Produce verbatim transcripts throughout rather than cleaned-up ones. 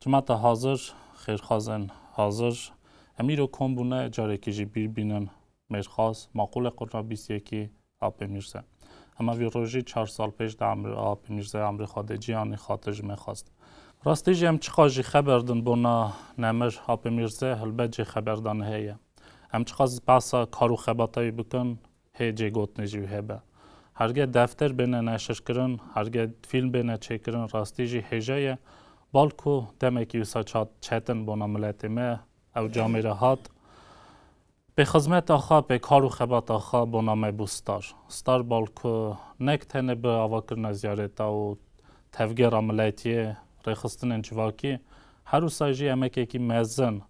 Cimata hazir, xêrxwazên hazir. Em îro kom bûne, carekî jî bîr bînin mêrxas, maqûlê qurna bîst yekî Apê Mîrze. Hema vî rojî çar sal pêş de emr-, Apê Mîrze emrê xwe dê cî anî, xatir ji me xwest. Rastî jî em çiqas jî xeber din bona nemir Apê Mîrze, helbet jê xeberdan heye. Em çiqas behsa kar û xebata wî bikin, hê cêgotinê jî wî hebe. Herge defter bêne neşirkirin, herge fîlm bêne çêkirin, rastî jî hêja ye. Balku demekî wisa çat-, çetin bona miletê me, ew camêre hat. Pê xizmeta xwe, pê kar û xebata xwe bona me bû star. Star balku nek tenê bi avakirina ziyareta û tevgera miletiyê, rêxistinên civakî, her wisa jî emekekî mezin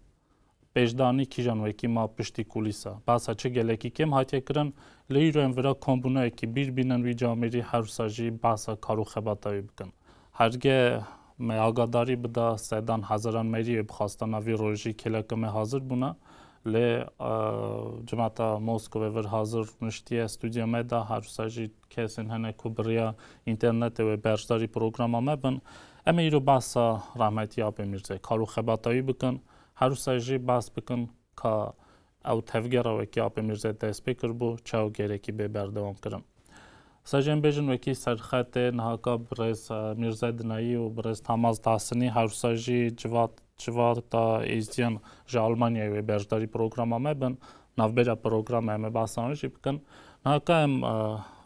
pêşdanî kîjan wekî ma piştî kulîsa. Behsa çi gelekî kêm hatiye kirin, lê îro em vira kombûnayekî bîr bînin wî camêrî, her wisa jî behsa kar û xebata wî bikin. Herge me agadarî bida, sedan hezaran merî wê bixwastana vî rojî kêleka me hazir bûna. Lê, e, cimata Moskova vir hazir niştiye stûdyo me de, her wisa jî kesên hene ku bi riya înternetê wê berjdarî programa me bin. Em ê îro behsa rahmetî Apê Mîrze, kar û xebata wî bikin. Her wisa jî behs bikin ka ew tevgera wekî Apê Mîrze dest pê kiribû, çawa gerekî bê berdewam kirin. Wisa jî em bêjin wekî serxetê nihaka birêz, e, Mîrze Dinayî û birêz Tamaz Tahsinî, her wisa jî civat, civata êzdiyan ji Almanyayê wê berjdarî programa me bin, navbera programa em ê behsa wan jî bikin. Nihaka em, e,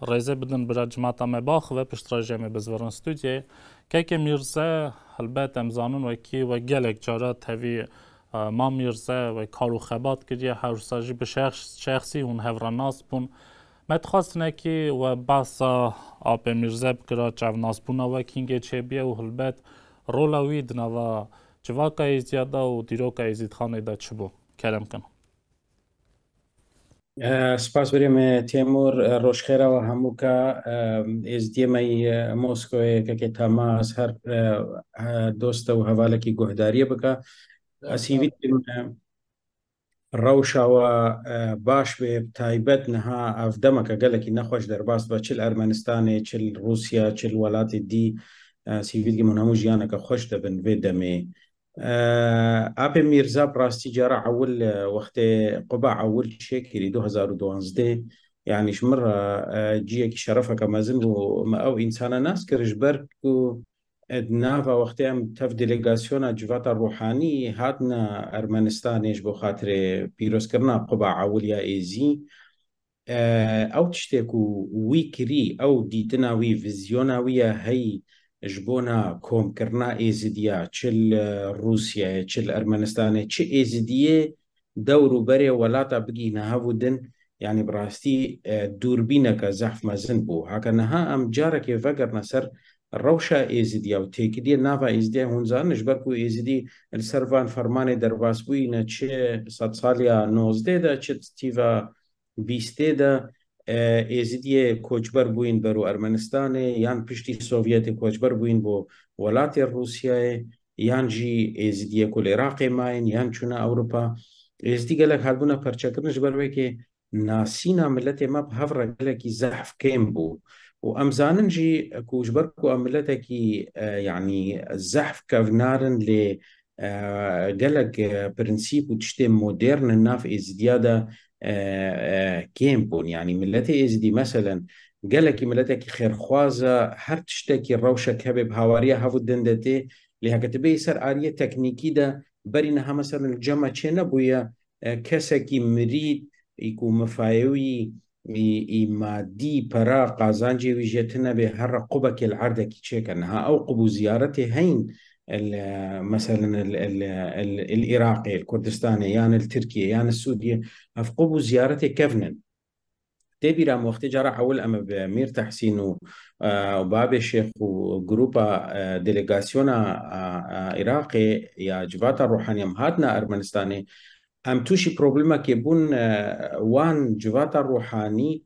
rêzê bidin bira cimata me biaxive, piştre jî em ê bizvirin stûdyeyê. Kekê Mîrze, helbet em zanin wekî we gelek cara tevî, e, Mam Mîrze wê kar û xebat kiriye, her wisa jî bi şexs-, şexsî hûn hev re nas bûn. Me dixwest hinekî we behsa Apê Mîrze bikira, çavnasbûna we kîngê çêbiye û hilbet rola wî di nava civaka Êzidiya de û dîroka Êzidxanê de çi bû? Kerem kin. Eh, spas birê me Têmûr, eh, rojxêra we hemû ka, eh, Êzidiyê me yê Moskoyê, kekê Tamas, her, eh, eh, doste û hevalekî guhdariyê bike. Ez hîvî dikim, eh, rewşa we, eh, baş bê, bi taybet niha ev demeke gelekî nexweş derbas be, çi li Ermenistanê, çi li Rûsya, çi li welatê dî, eh, ez hîvî dikim hûn hemû jiyaneke xweş de bin vê demê. Eh, Apê Mîrza bi rastî cara ewil, eh, wextê quba ewil çêkirî du hezar û duwazdeh, yanî ji min re, eh, ciyekî şerefeke mezin bû. Me ew însana nas kir ji ber ku, eh, di nava wextê em tev delegasyona civata Ruhanî hatine Ermenistanê ji bo xatirê pîrozkirina quba ewil ya Êzî. Eh, ew tiştê ku wî kirî, ew dîtina wî, vîzyona wî ye hey ji bona komkirina Êzidiya, çi li Rûsyayê, çi li Ermenistanê, çi Êzidiyê dewr û berê welata bigihîne hev û din, yanî bi rastî, eh, dûrbîneke zehf mezin bû. Heke niha em carekê vegerine ser rewşa Êzidiya û têkiliyê nava Êzidiya, hûn zanin, ji ber ku Êzidî li ser van fermanê derbas bûyîne, çi sedsaliya nozdeh de, çi tîva bîstê de, e, Êzidiyê koçber bûyîn bero Ermenistanê, yan piştî Sovyetê koçber bûyîn bo welatê Rûsyayê, yan jî Êzidiyê ku li Iraqê mayîn, yan çûne Ewropa. Êzidî gelek hatbûne perçekirin, ji ber wê kê nasîna miletê me bi hev re gelekî zehf kêm bû. Û em zanin jî ku ji ber ku em miletekî, e, yanî zehf kevnar in, lê e, gelek, e, prensîp û tiştê modern in nav Êzidiya de, e, e, kêm bûn. Yanî miletê Êzidî, meselen, gelekî miletekî xêrxwaz e, her tiştekî rewşek hebe bi hawariya hev û din de tê, lê heke tu bêyî ser aliyê teknîkî de, berî niha, meselen, li cem me çê nebûye, e, kesekî mirî, î ku mifayewî, î, î madî, pera, qazancê wî jê tune bê, here qubekê li erdekî çêke. Niha ew qub û ziyaretê heyîn, el, meselen, el, el, el, el Iraqê, el Kurdistanê, yan el Tirkiye, yan el Sûriye, ev qub û ziyaretê kevn in. Tê bîra me wextê cara ewil em bi Mîr Tehsîn û, e, û Babê Şêx û grupa, e, delegasyona, e, e, Iraqê ya civata Ruhanî em hatine Ermenistanê, em tûşî problemekê bûn, e, wan civata Ruhanî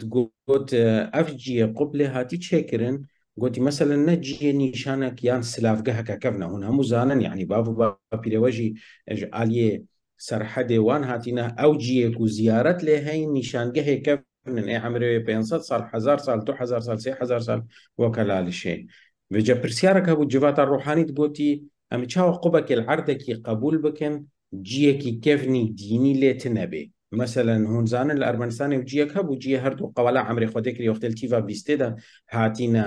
digot, e, ev ciyê qub lê hatî çêkirin, gotî, meselen, ne ciyê nîşanek yan silavgeheke kevn e. Hûn hemû zanin, yanî bav û bapîrê we jî, e, ji aliyê serhedê wan hatîne, ew ciyê ku ziyaret lê heyî nîşangehê kevn in, ê emrê wê pênc sed sal, hezar sal, du hezar sal, sê hezar sal weke lalişê. Vêca pirsyarek hebû, civata Ruhanî digotî, Em ê çawa qubekê li erdekî qebûl bikin, ciyekî kevnî dînî lê tine bê? Meselen, hûn zanin li Ermenistanê ew ciyek hebû, ciyê her du qewela emrê Xwedê kirî, wextê li tîva bîstê de hatîne,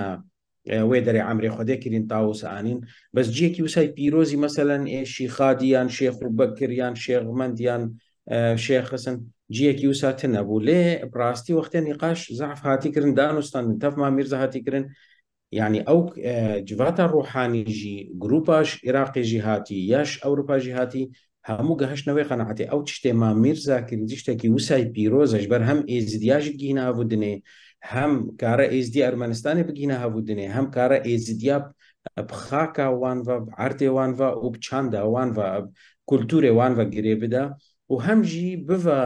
e, wê derê emrê Xwedê kirîn, Tawus anîn. Bes ciyekî wisayî pîrozî, meselen, ê Şîxadî yan Şêx Bekir yan Şêxmend yan, e, Şêx Xesin, ciyekî wisa tine bû. Lê bi rastî wextê nîqaş zehf hatî kirin, danûstandin, tev Mamîrza hatî kirin. Yanî ew, e, civata ruhanî jî, grupa ji Iraqê jî hatî, ya ji Ewropa jî hatî, hemû gehiştine wê qenaetê. Ew tiştê Mamîrza kirî tiştekî wisayî pîroz e, ji ber hem Êzidiya jî digihîne hev û dinê, hem kare Êzidiya Ermenistanê bigihîne hev û dinê, hem kare Êzidiya bi xaka wan ve, bi erdê wan ve û bi çanda wan ve, bi kulturê wan ve girê bide û hem jî bive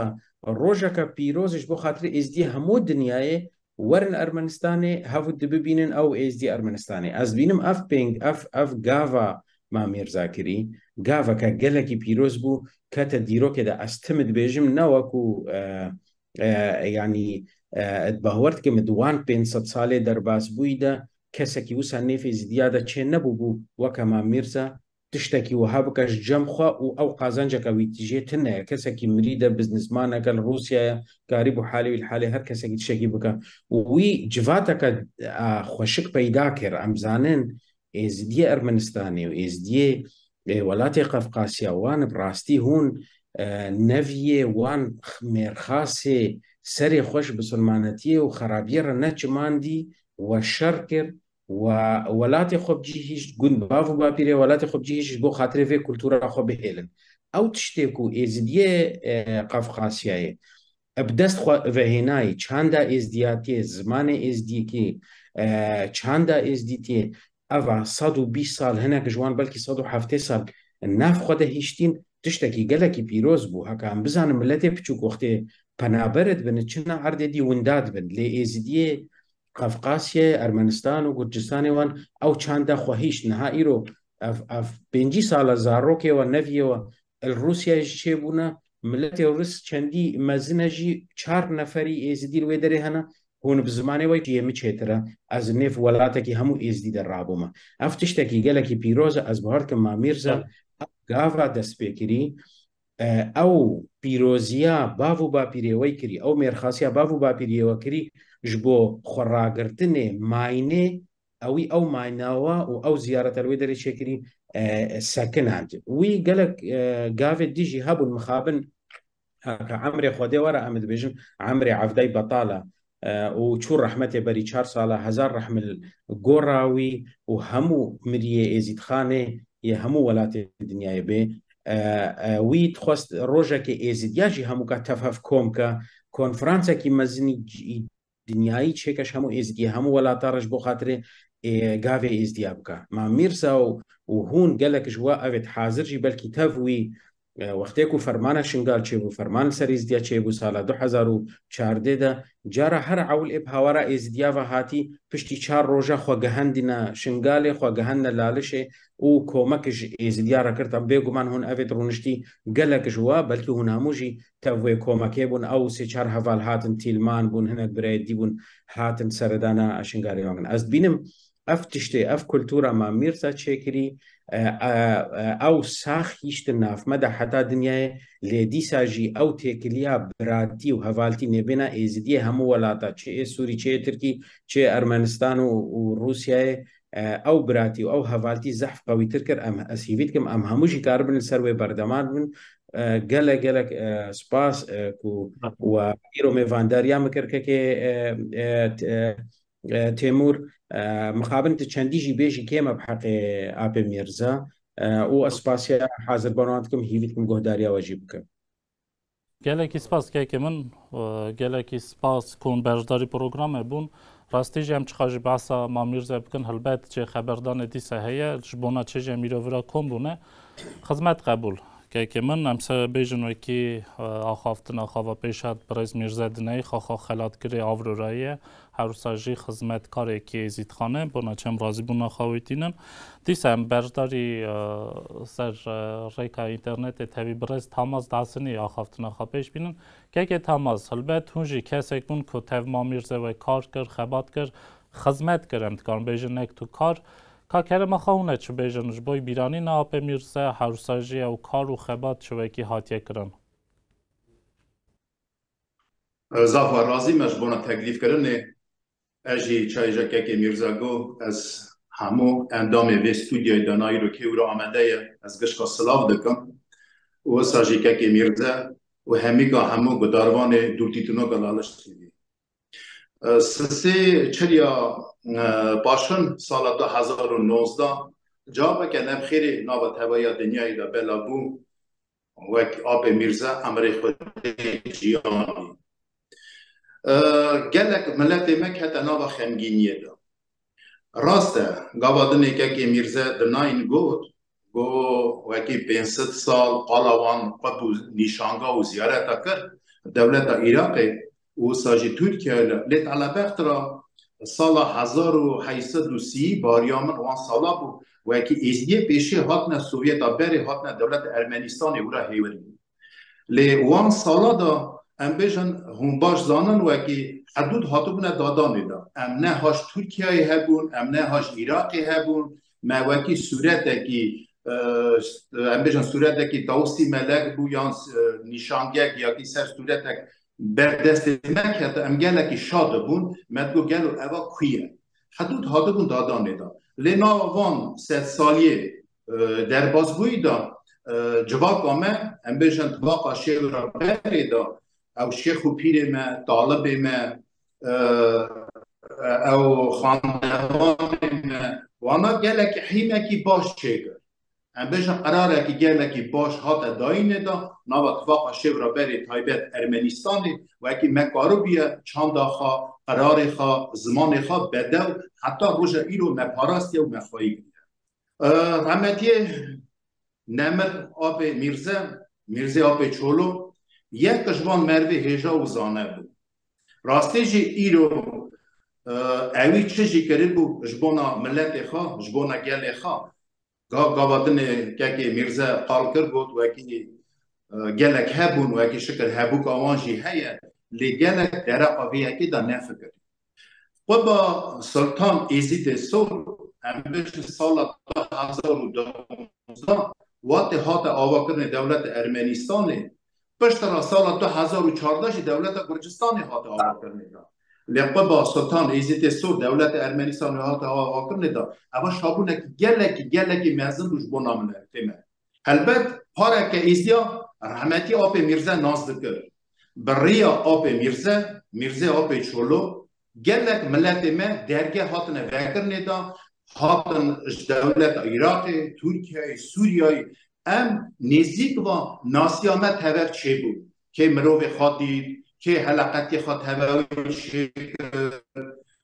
rojeke pîroz ji bo xatirê Êzidiyê hemû dinyayê werin Ermenistanê, hev û dibibînin ew Êzdî Ermenistanê. Ez bînim ev pêng, ev, ev gava Mamîrza kirî, gaveke gelekî pîroz bû, kete dîrokê de. Ez tim dibêjim, ne wekû, e, e, yanî, e, ez bawer dikim di wan pênc sed salê derbasbûyî de kesekî wisa nêv Êzidiya de çê nebûbû weke Mamîrza, tiştekî wiha bike ji cem xwe û ew qazenceke wî jê tune ye. Kesekî mirî de, biznismaneke li Rûsyayê, karîbû halê wî li halê her kesekî tiştekî bike. Û wî civateke, a, xweşik peyda kir. Em zanin Êzidiyê Ermenistanê û Êzidiyê, e, welatê Qefqasya wan bi rastî hûn, e, neviyê wan x-, mêrxasê serê xwe ji bisilmanetiyê û xerabiyê re neçimandî, we şer kir, we welatê xwe bi cî hişt, gund bav û bapîrê welatê xwe bi cî hişt ji bo xatirê vê kultura xwe bihêlin. Ew tiştê ku Êzidiyê, e, Qefqasyayê, e, bi dest xwe vehênayî, çanda Êzdiyatiyê, zimanê Êzdîkî, e, çanda Êzdîtiyê, eva sed û bîst sal, hinek ji wan belkî sed û heftê sal nav xwe de hiştîn, tiştekî gelekî pîroz bû. Heka em bizanin miletê piçûk wextê penaber dibin, çina erdê dî winda dibin. Lê Êzidiyê Qefqasyayê, Ermenistan û Gurcistanê wan ew çanda xwe hişt. Niha îro ev, ev pêncî sala zarokê we, neviyê we li Rûsyayê jî çêbûne. Miletê Rûs çendî mezin e jî, çar neferî Êzidî li wê derê hene. Hûn bi zimanê we jî yê min çêtir e. Ez nêv welatekî hemû Êzidî de rabûme. Ev tiştekî gelekî pîroz e. Ez bawer dikim Mamîrza ev gava destpêkirî, e, ew pîroziya bav û bapîrê we kirî, ew mêrxasiya bav û bapîrê we kirî ji bo xweragirtinê mayînê, ewî ew maynawa û ew ziyareta li wê derê çêkirî, e, sekinand. Wî gelek, e, gavê dî jî hebûn mixabin, heke emrê Xwedê were, em dibêjin emrê Evdayî Betala, e, û çû rehmetê berî çar sala, hezar rehm li gora wî û hemû miriyê Êzîdxanê yê hemû welatê dinyayê bê. E, e, wî dixwest rojekê Êzidiya jî hemûka tev hev kom ke, konferansekî mezinî c-, dinyayî çêke ji hemû Êzidiyê, hemû welata re ji bo xatirê, ê, gavê Êzidiya bike. Ma Mîrza û, û hûn gelek ji we evêt hazir jî belkî tev wî, e, wextê ku fermana Şingal çêbû, ferman li ser Êzidiya çêbû sala du hezar û çardeh de, cara her ewil ê bi hawara Êzidiya ve hatî, piştî çar roja xwe gehendine Şingalê, xwe gehendine Lalişê û komek ji Êzidiya re kir. Bêguman hûn evêt rûniştî gelek ji we, belkî hûn hemû jî tev wê komekê bûn. Ew sê çar heval hatin, Tîlman bûn, hinek birayê dî bûn, hatin seredana Şingalê wan. Ez dibînim ev tiştê, ev kultura ma Mîrza çêkirî, e, e, e, ew sax hiştin nav me de heta dinyayê, lê dîsa jî ew têkiliya biratî û hevaltî nêbêna Êzidiyê hemû welata, çi ê Sûrî, çi ê Tirkî, çi ê Ermenistan û, û Rûsyayê, e, ew biratî û ew hevaltî zehf qewîtir kir. Em, ez hîvî dikim, em hemû jî karibin li ser wê berdewam bin. E, gelek, gelek, e, spas, e, ku we îro mêvandariya min kir, kekê, e, e, t-, e, e, Têmûr, e, mixabin tu çendî jî bêjî kêm e bi heqê Apê Mîrza, e, û ez spasiya hazirbûna wan dikim, hîvî dikim guhdariya we jî bikim. Gelekî spas kekê min, e, gelekî spas ku hûn beşdarî programê bûn. Rastî jî em çiqa jî behsa Mamîrze bikin, helbet çê xeberdanê dîsa heye, ji bona çê jî em îro vira kom bûne. Xizmet qebûl. Kekê min, em se bêjin wekî, e, axaftina xava pêşhat birêz Mîrze Dineyî, xaxa xelatgirê Avrorayê ye. Her wisa jî xizmetkarekî Êzîdxan e, bona çem razîbûna xwe wê tînin. Dîsa em beşdarî, e, ser, e, rêka înternetê tevî birêz Tamaz Dasinî axaftina xwe pêş bînin. Kekê Tamaz, helbet hûn jî kesek bûn ku tev Mamîrze we kar kir, xebat kir, xizmet kir, em dikarin bêjin, nek tu kar. Ka kerema xwe hûn ê çi bêjin ji bo bîranîna Apê Mîrze, her wisa jî ew kar û xebat çi wekî hatiye kirin? Zaf we razî me ji bona teklîfkirinê. Ez jî çayê je kekê Mîrze got, ez hemû endamê vê stûdyoyê de nayîro kê wira amade ye, ez gişka silav dikim. Û wisa jî kekê Mîrze û hemîka hemû gudarvanê dûrtîtinoka Laliş T V. Sisê çilya paşin sala du hezar û nozdeh caveke nevxêrê nava tevahiya dinyayê de bela bû, wek Apê Mîrze emrê Xwedê ciyanî. Gelek miletê me kete nava xemgîniyê de. Rast e, gava dinê kekê Mîrze dinayîn got, got wekî pênc sed sal qala wan qut û nîşanga û ziyareta kir dewleta Iraqê û wisa jî Tirkiyeyê, lê telebext ra sala hezar û heyt sed û sî bariya min wan sala bû, wekî Êzdiyê pêşê hatine Sovyeta berê hatine dewleta Ermenistanê wira hêwirî. Lê wan sala de em bêjin hûn baş zanin wekî hedûd hatibûne dadanê de. Em ne haş Tirkiyeyê hebûn, em ne haş Iraqê hebûn, me wekî sûretekî, e, em bêjin sûretekî Tawusî Melek bû yan, e, nîşangek ya kî ser sûretek ber destê me kete, em gelekî şa dibûn, me digot gelo eva kû ye? Hedûd hatibûn dadanê de. Lê nava van sedsaliyê, e, derbasbûyî de, e, civaka me, em bêjin tibaqa şêwra berê de, ew şêx û pîrê me, talibê me, e, ew xandevanê me, wana gelekî hîmekî baş çêkir. Em bêjin qerarekî gelekî baş hate dayînê de, nava tifaqa şêwra berê taybet Ermenistanê, wekî me karibiye çanda xwe, qerarê xwe, zimanê xwe bedew heta roja îro me parastiye û me xweyî kiriye. E, Rehmetiyê nemir Apê Mîrze, Mîrzê Apê Çolo, yek ji van mervê hêja û zane bû. Rastî jî îro, e, ewî çi jî kiribû ji bona miletê xwe, ji bona gelê xwe. Ga-, gava dinê kekê Mîrze qal kir, got, wekî, e, gelek hebûn, wekî şikir hebûka wan jî heye, lê gelek dereqa vê yekê de nefikirî. Xweba Sultan Êzîdê Sor, em bêjin sala du hezar û duwazdeh, watê hate avakirinê dewleta Ermenistanê, piştre sala du hezar û çardeh jî dewleta Gurcistanê hate avakirinê de. Lê xweba Sultan Êzîdê Sor dewleta Ermenistanê hate avakirinê de, eva şabûnekî gelekî, gelekî mezin bû ji bona miletê me. Helbet pareke êzdiya rehmetî Apê Mîrze nas dikir. Bi riya Apê Mîrze, Mîrzê Apê Çolo, gelek miletê me derge hatine vekirinê de, hatin ji dewleta Iraqê, Tirkiyeyê, Sûriyeyê, em nêzîk va nasiya me tev çêbû. Kê mirovê xwe dît, kê heleqetiyê xwe tevewî çêkir,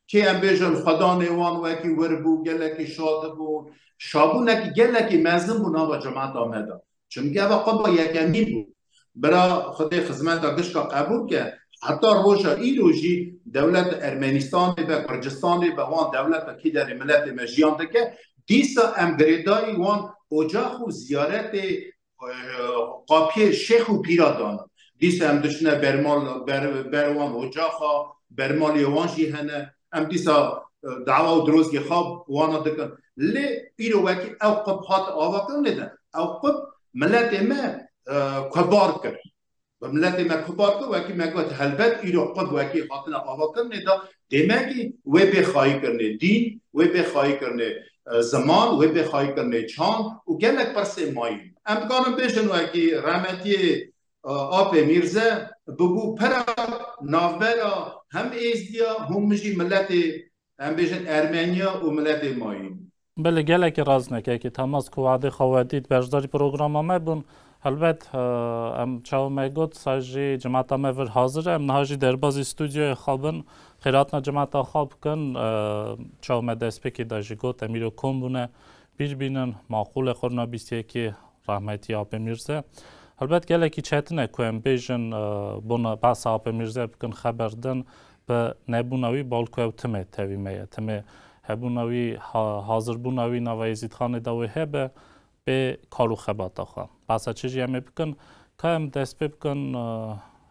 kê em bêjin xwedanê wan wekî wir bû, gelekî şa dibûn. Şabûnekî gelekî mezin bû nava cemata me de. Çimkî eva xweba yekemîn bû. Bira Xwedê xizmeta gişka qebûl ke, heta roja îro jî dewleta Ermenistanê be, Gurcistanê be, wan dewleta kî derê miletê me jiyan dike, dîsa em girêdayî wan ocax û ziyaretê, e, qapiyê şêx û pîra danin. Dîsa em diçine bermal, ber, ber wan ocaxa, bermalê wan jî hene. Em dîsa, e, dawa û dirozgê xwe wana dikin. Lê îro wekî ew qip hat avakirinê de, ew qip miletê me, e, kubar kir. Bi miletê me kubar kir, wekî me got, helbet îro qip wekî hatine avakirinê de, demekî wê bê xayîkirinê dîn, wê bê xayîkirinê, e, ziman, wê bê xayîkirinê çand û gelek pirsê mayîn. Em dikarin bêjin wekî rehmetiyê, e, Apê Mîrze bibû pira navbera hem êzdiya, hûn min jî miletê, em bêjin, Ermeniya û miletê mayîn. Belê, gelekî rast ne kekê Temas ku wadê xwe we dît beşdarî programa me bûn. Helbet, e, em çawa me got, sa jî cemata me vir hazir e. Em niha jî derbazî stûdyoyê xwe bin, xêratina cemata xwe bikin. E, çawa me destpêkê de jî got, em îro kom bûne, bîr bînin, maqûl e, qurna bîst yekê rehmetî Apê Mîrze. Helbet gelekî çetin e ku em bêjin, e, bona behsa Apê Mîrze bikin, xeber din, bi nebûna wî, balku ew timê tevî me ye. Timê hebûna wî, ha-, hazirbûna wî nava Êzîdxanê de wê hebe, bê kar û xebata xwe. Behsa çi jî em ê bikin, ka em dest pê bikin, e,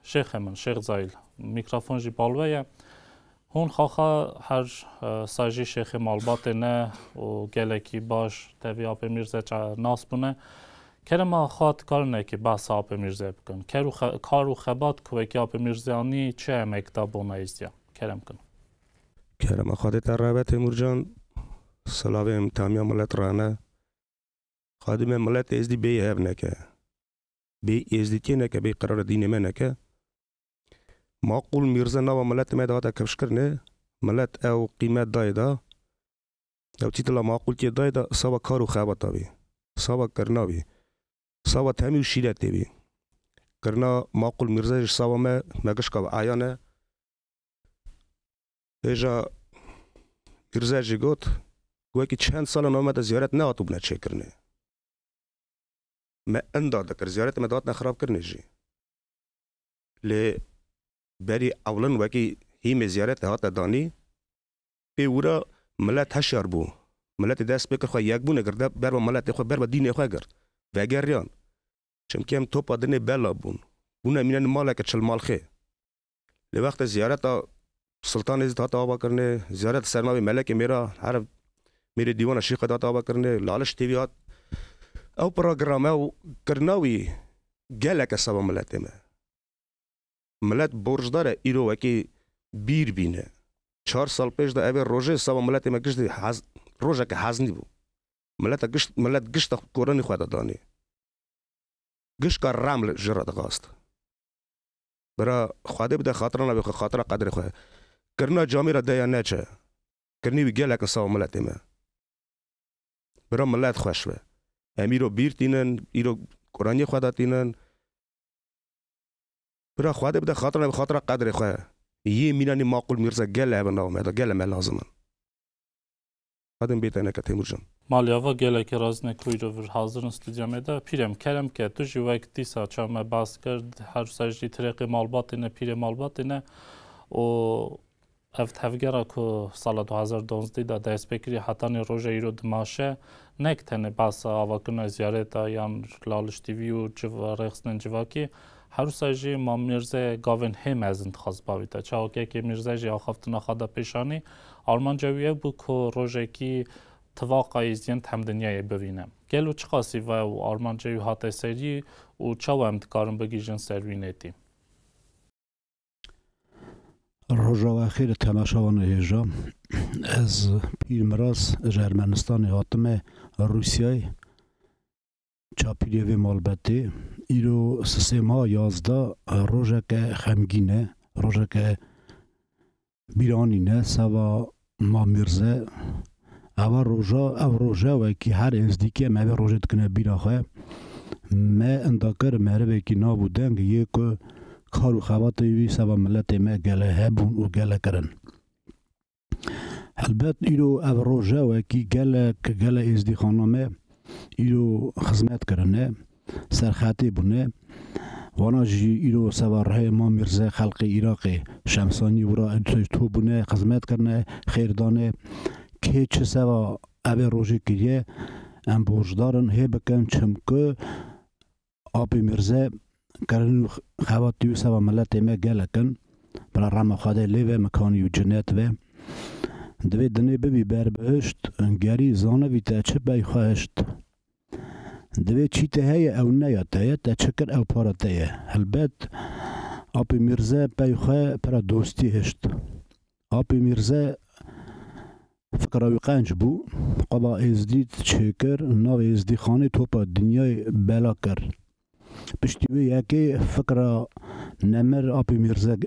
şêxê min, Şêx Zayîl. Mîkrofon jî bal we ye. Hûn xaxa her, e, sajî şêxê malbatê ne û gelekî baş tevî Apê Mîrze ça-, nas bûne. Kerema xwe dikarin eke behsa Apê Mîrze bikin. Ker û xe-, kar û xebat ku wekî Apê Mîrze anî çi emek da bona êzdiya? Kerem kin. Kerema Xwedê te re be Temurcan. Silavê em tamiya milet re ne. Xwedê me milet êzdî bê hev neke. Bê êzdîtiyê neke, bê qirara dînê me neke. Maqûl Mîrze nava miletê me de hate kifşkirinê. Milet ew qîmet dayê da. Ew tîtila maqûltiyê dayê da, sava kar û xebata bî. Sava kirina bî. Sava temî û şîretê bî. Kirina Maqûl Mîrze ji sava me, me gişka bi eyan e. Hêja Mîrze jî got, wekî çend sala nava me de ziyaret nehatibûne çêkirinê. Me inda dikir, ziyaretê me dihatine xirabkirinê jî. Lê berî ewlin wekî hîmê ziyaretê hate danî, pê wira milet heşyar bû. Miletê dest pê kir xwe yekbûnê girde, berba miletê xwe, berba dînê xwe girt. Vegeriyan. Çimkî em topa dinê bela bûn. Bûne mînenê maleke çilmalxê. Lê wextê ziyareta Sultan Êzîd hate avakirinê, ziyaret ser navê Melekê Mêra, herif mêrê dîwana Şîxê de hate avakirinê, Laliş T V hat. Ew program, ew kirina wî gelek e seba miletê me. Milet borcdar e îro wekî bîr bîne. Çar sal pêş de evê rojê seba miletê me giştî hez-, rojeke heznî bû. Mileta gişt, milet gişta koranî xwe de danê. Gişka rem li ji re dixwast. Bira Xwedê bide xatira navê xwe, xatira qedrê xwe. Kirina camêra deya neçe. Kirinî wî gelek seba miletê me. Bira milet xweş be. Em îro bîr tînin, îro koraniyê xwe de tînin. Bira Xwedê bide xatira navê xatira qedrê xwe. Yê mînanî Maqûl Mîrze gele hebe nav me de, gele me lazim in. Xwedê bê te neke Temurcan. Maliyava gelekî razî ne ku îro vir hazir in stûdya me de. Pîrem kerem ke tu jî wek dîsa ça me behs kir, her sej jî tirêqê malbatê ne, pîrê malbatê ne û ev tevgera ku sala du hazar duwazdeh de dest pê kirî hetanî roja îro dimaşe, nek tenê behsa avakirina ziyareta yan Laliş T V û civa-, rêxistinên civakî, her wisa jî Mam Mîrze gavên hê mezin dixwaz bavîte. Çawa ke Mîrze jî axaftina xwe da pêşanî, armanca wî ew bû ku rojekî tivaqa êzdiyên di hemdinyayê bivîne. Gelo çiqasî va ew armanca wî hate serî û çawa em dikarin bigihîjin ser wî nêtî? Roja we xêr temaşevanê hêja. Ez Pîr Miras ji Ermenistanê hatime Rûsyayê. Çapîrê vê malbetê. Îro sisêma yazdeh rojeke xemgîn e, rojeke bîranîne, seva Ma Mîrze. Eva roja, ev roje wekî her êzdîkê me vê rojê dikine bîra xwe. Me indakir merivekî nav û deng yê ku kar û xebatê wî seva miletê me gele hebûn û gele kirin. Helbet îro ev roje wekî gelek, gelek êzdîxana me îro xizmet kirine, serxetê bûne. Wana jî îro seva rihê Ma Mîrze xelqê Iraqê Şemsanî wira ew to bûne, xizmet kirine, xêr dane. Kê çi seva evê rojê kiriye, em borcdar in hê bikin, çimku Apê Mîrze kirin û xebatî û seva miletê me gelek in. Bila rema Xwedê lê ve, mikanî û cinet ve. Divê dinê bibî berbihişt, gerî zanibî te çi pey xwe hişt. Divê çî te heye ew ne ya te ye, te çi kir ew para te ye. Helbet Apê Mîrze pey xwe pira dostî hişt. Apê Mîrze fikra wî qenc bû. Qala Êzdî çêkir, navê Êzdîxanê topa dinyayê bela kir. Piştî wê yekê fikra nemir Apê Mîrze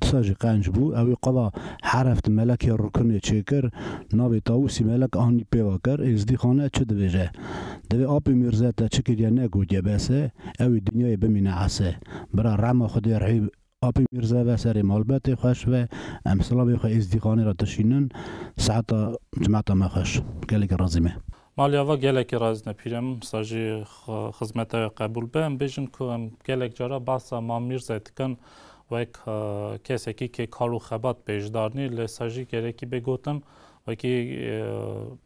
disa jî qenc bû. Ew ê qala hereft melekê rukinê çêkir, navê Tawusî Melek anî pêva kir. Êzdîxane çi dibêje? Divê Apê Mîrze te çi kiriye negotiye bes e, ew ê dinyayê bimîne ese. Bira rema Xwedê rihî Apê Mîrze ve, serê malbetê xweş ve, em silavê xwe Êzdîxanê re dişînin, saeta cimata me xweş. Gelekî razî me. Maliyava gelekî razî ne pîrem, sa jî xi-, xizmeta we qebûl be. Em bêjin ku em gelek cara behsa Mam Mîrze dikin wek, e, kesekî kê kar û xebat bêjdarnî, lê sa jî gerekî bê gotin, wekî, e,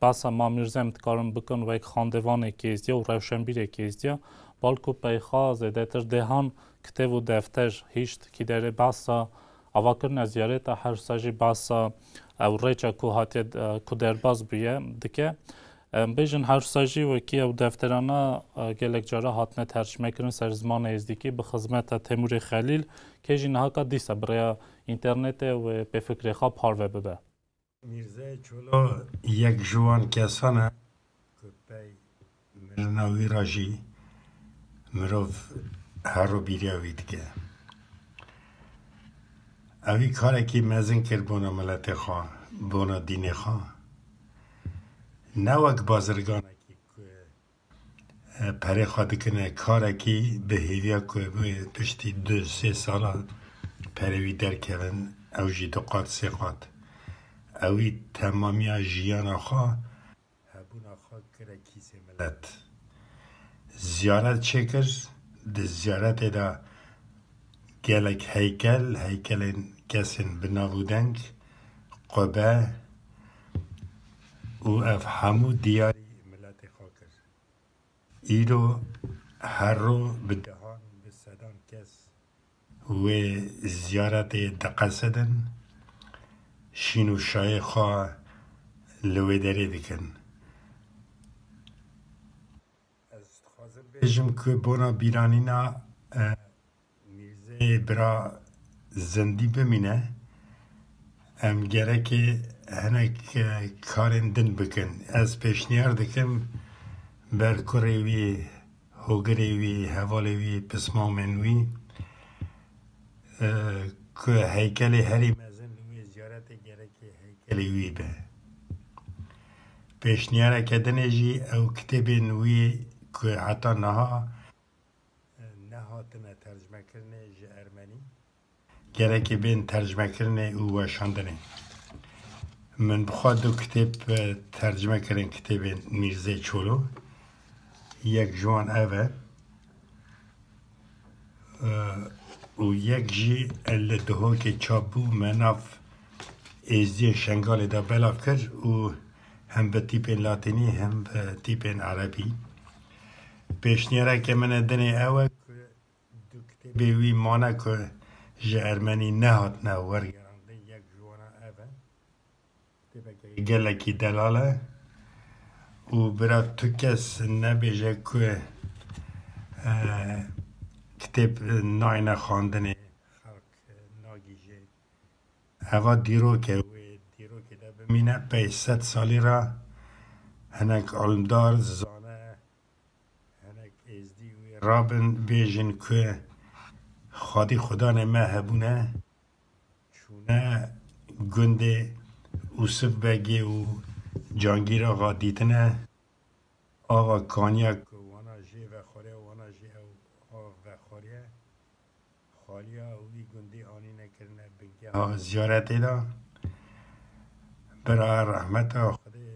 behsa Mam Mîrze em dikarin bikin wek xandevanê kêzdiya û rewşenbîrê kêzdiya, balku peyxa zêdetir dehan kitêb û defter hişt kî derê behsa Avakirina ziyareta her wisa jî behsa ew rêça ku hatiye, e, ku derbas bûye dike. Em bêjin her wisa jî wekî ew defterana, e, gelek cara hatine tercime kirin ser zimanê êzdîkî bi xizmeta Temûrê Xelîl, kê jî nihaka dîsa bi rêya înternetê wê pêfikrê xwe parve bibe. Mîrzeyê Çolo yek ji wan kesan e ku pey mirina wî re jî mirov her ro bîriya wî dike. Ewî karekî mezin kir bona miletê xwe, bona dînê xwe. Ne wek bazirganekî ku e, perê xwe dikine karekî bi hêviya ku bi piştî du sê sala perê wî derkevin, ew jî du qat sê qat. Ewî temamiya jiyana xwe, hebûna xwe kire kîsê milet. Ziyaret çêkir, di ziyaretê de gelek heykel, heykelên kesên bi nav û deng, qube û ev hemû diyarî miletê xwe kir. Îro her ro bi dehan, bi sedan kes wê ziyaretê diqesedin, şîn û şayê xwe li wê derê dikin. Ez dixwazim bêjim ku bona bîranîna, e, Mîrzeyê bira zindî bimîne, em gerekê hinek, e, karên din bikin. Ez pêşniyar dikim ber kurê wî, hogirê wî, hevalê wî, pismamên wî, e, ku heykelê herî mezin li wê ziyaretê gerekê heykelê wî be. Pêşniyareke dinê jî ew kitêbên wî ku heta niha nehatine tercmekirinê ji ermenî, gerekê bên tercmekirinê û weşandinê. Min bi xwe du kitêb, e, tercme kirin, kitêbên Mîrzê Çolo. Yek ji wan ev e, e, û yek jî li Duhokê çap bû, me nav Êzdiyên Şengalê de belav kir û hem bi tîpên latînî hem bi tîpên erebî. Pêşniyareke min e dinê ew e ku du kitêbê wî mane ku ji ermenî nehatine wergerandin, yek ji wana ev e. Kitêbeke gelekî delal e û bira tu kes nebêje ku, e, kitêb nayne xwendinê, xelk nagihîje. Eva dîrok e, wê dîrokê de bimîne, pey sed salî re hinek alimdar, zane, hinek êzdî wê rabin bêjin ku xwedî xudanê me hebûne, çûne gundê Ûsif Begê û Cangîr Axa dîtine, ava kaniya ku wana jê vexwariya, wana jê ew av vexwariye. Xaliya wî gundî anîne kirine bingeha ziyaretê de. Bira rehmeta Xwedê